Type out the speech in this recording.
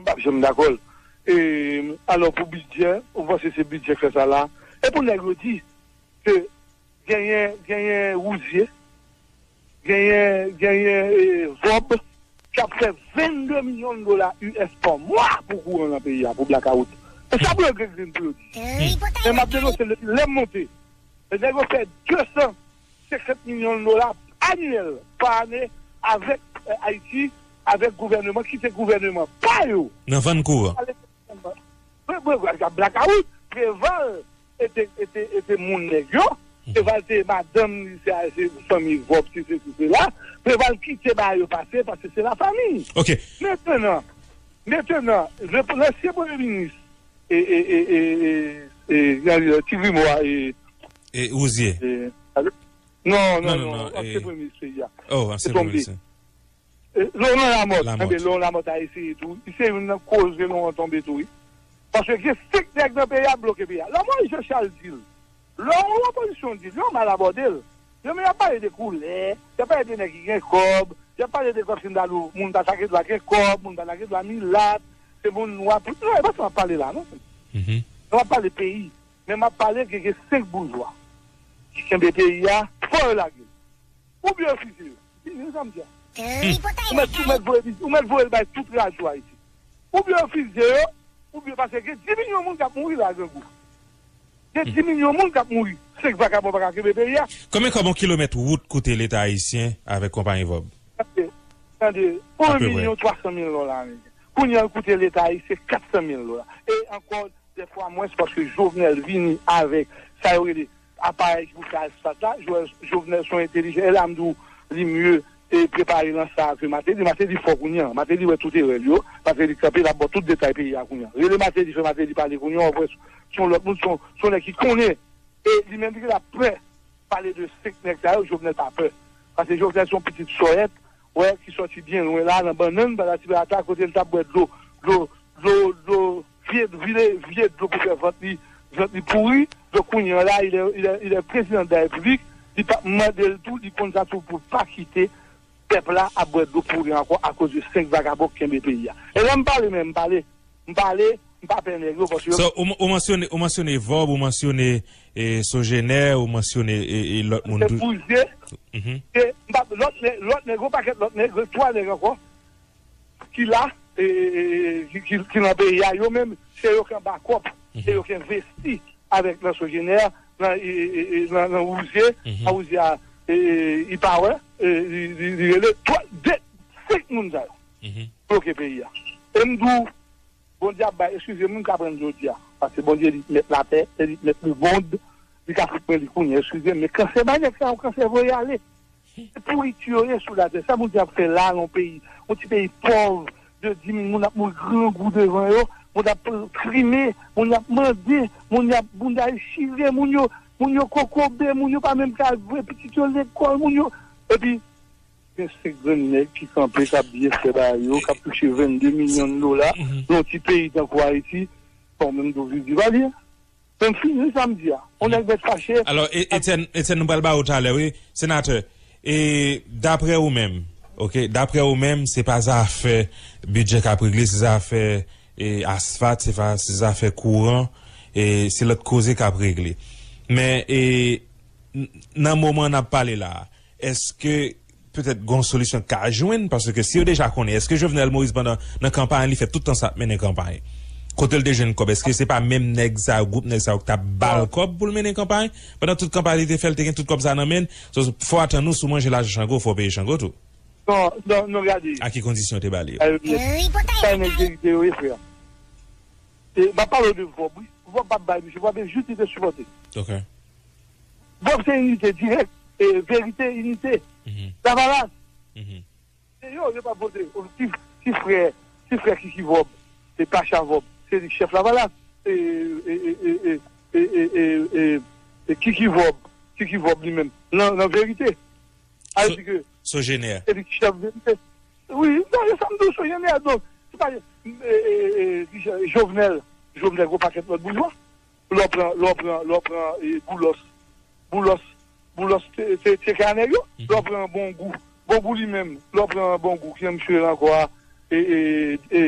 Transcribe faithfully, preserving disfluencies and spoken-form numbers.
M p ap janm dakò l. E, alò, pou bidjè, ou panse se bidjè k fè sa la? E pou nèg yo di ke genyen, genyen Wouzye, genyen, genyen, e, Vòb, k ap fè vennde milyon dola U S pa mwa pou kouran nan peyi a, pou blakawout. E sa pou yo gen grenn pou yo di. Men m ap denonse l depi lè m monte. E nèg yo fè de san senkant milyon dola anyèl pa ane avèk, eh, Ayiti, avèk gouvèneman, ki se gouvèneman pa yo. Nan vann kouran. Blakawout, Preval e te, e te, e te moun nèg yo. Preval te madanm li, se, se fanmi Vòb, se se, se, se la. Preval kite bagay yo pase, paske se la fanmi. Ok. Mentenan, mentenan, le, lansyen premye minis, e, e, e, e, e, e, e, Ti Grimo a, e, E Wouzye. E, alo? Non, non, non, non, non, non, ansyen e, premye minis peyi a. Oh, ansyen premye minis. E, Laurent Lamothe. Lamothe. Enben, Laurent Lamothe a eseye tou. Li se youn nan koze Laurent tonbe tou, wi. Paske gen senk nèg nan peyi a bloke peyi a. Lè Moïse Jean Charles di l, lè yon opozisyon di l, yo mal abòde l. Yo menm y ap pale de koulè, y ap pale de nèg ki gen kòb, y ap pale de kòb sindalou, moun pa ta gen dwa gen kòb, moun pa ta gen dwa milat, se moun nwa tou. Non, e pa sa m ap pale la, non. Mhm. Non, m ap pale peyi. Men m ap pale ke gen senk boujwa ki kenbe peyi a, fò yo lage l. Oubyen refize yo. Li di sa m di a. Ou mèt, ou mèt voye, ou mèt voye l bay tout radyo Ayiti. Oubyen refize yo, oubyen paske gen dis milyon moun k ap mouri la, grangou. Gen dis milyon moun k ap mouri. Senk vakabon pa ka kenbe peyi a. Konbyen kòb yon kilomèt wout koute Leta ayisyen avèk konpayi Vòb? Tande, tande, yon milyon twa san mil dola ameriken. Kounye a, l koute Leta ayisyen kat san mil dola. E ankò, dè fwa mwens, paske Jovenel vini avèk sa yo rele aparèy ki pou fè asfalt la. Jo-, Jovenel se yon entelijan. E la, m di w, li mye, e, prepare nan sa ke Martelly. Martelly fò kounye a. Martelly wè tout erè l yo. Martelly kanpe, l ap ba w tout detay peyi a kounye a. Rele Martelly, fè Martelly pale kounye a, w ap wè se yon lòt moun, se yon, se yon nèg ki konnen. E li menm, li gentan pè pale de senk nèg sa yo, Jovenel pa pè. Paske Jovenel se yon pitit sòyèt, wè, ki sòti byen lwen la, nan bannann, patati patata, kote l t ap bwè dlo, dlo, dlo, dlo, vye, vye, vye dlo pou fè vant li, vant li pouri. Donk, kounye a la, il est, il est, il est président de la République, li p ap mande l tou, li konn sa tou pou l pa kite pèp la ap bwè dlo pouri ankò akoz de senk vagabon k kenbe peyi a. E lè m pale, men m pale, m pale, m pa pè nèg yo, paske yo So, ou, ou mansyone, ou mansyone Vòb, ou mansyone, e, Sogener, ou mansyone, e, e, lòt moun tou. Bouzye, Mhm. e, m pa, lòt nè-, lòt nèg, yon pakèt lòt nèg, twa nèg ankò, ki la, e, e, e, e, ki, ki, ki nan peyi a, yo menm, se yo k anba kòb, Mhm. se yo k envesti avèk nan Sogener, nan, e, e, e, e, nan, nan Wouzye, Mhm. a Wouzye a, e, e, e, Power, e, li, li, li rele twa, de, senk moun sa yo Mhm. bloke peyi a. E m di w, Bondye ap bay, eskize m, m ka pran jodi a. Paske Bondye li mèt latè, e li mèt lemonn, li ka fout mwen li kounye a, eskize m. Men kansè bay nèg sa yo, kansè voye ale. Se pouriti yo ye sou latè. Sa Bondye ap fè la nan yon peyi, yon ti peyi pòv de dis mil moun ap mouri grangou devan yo, moun ap trime, moun ap mande, moun ap, moun ap chire, moun yo, moun yo kokobe, moun yo pa menm ka voye pitit yo lekòl, moun yo, epi gen senk grenn nèg ki kanpe, k ap byen fè bagay yo, k ap touche vennde milyon dola nan yon ti peyi tankou Ayiti, fò menm do viv di valye. Menm fini sa m di a. On nèg mèt fache. Alò, E-, Etienne, Etienne, nou pral ba ou talè, wi. Senatè, e, daprè ou menm, ok, daprè ou menm, se pa zafè bidjè k ap regle, se zafè, e, asfalt, se pa, se zafè kouran, e, se lòt koze k ap regle. Men, e, n-, nan moman n ap pale la a, èske petèt gon solisyon ka jwenn, paske si yo deja konnen, èske Jovenel Moïse pandan nan kanpay li fè tout tan sa ap mennen kanpay? Kote l te jwenn kòb? Èske se pa menm nèg sa yo, gwoup nèg sa yo ki t ap ba l kòb pou l mennen kanpay? Pandan tout kanpay li te fè, l te gen tout kòb sa nan men l. So, fò w atann ou, si w manje lajan Chango, fò w peye Chango tou. Non, non, non, gade. A ki kondisyon yo te ba li yo? Sa nèg verite yo ye, frè. E, m ap pale w de Vòb, wi. Vòb p ap bay misye, Vòb e jis li te sipòte. Ok. Vòb se inite dirèk, e, verite, inite. Mhm. Lavalas. Mhm. Se yo, yo p ap vote. Ti, ti frè, ti frè Kiki Vòb, se Pacha Vòb, se li k chèf Lavalas. E, e, e, Kiki Vòb, Kiki Vòb li menm. Nan, nan verite. A di ke Sogener. Se li ki chèf verite. Wi, non, e sa m di w, Sogener, donk, se pa, e, e, e, e, Jovenel, Jovenel, gwo pakèt lòt boujwa. Lè w pran, lè w pran, lè w pran, e, Boulos, Boulos, Boulos, se, se, se ka nèg yo. Mhm. Lè w pran Bongou, Bongou li menm, lè w pran Bongou, ki menm misye ankò a, e, e, e,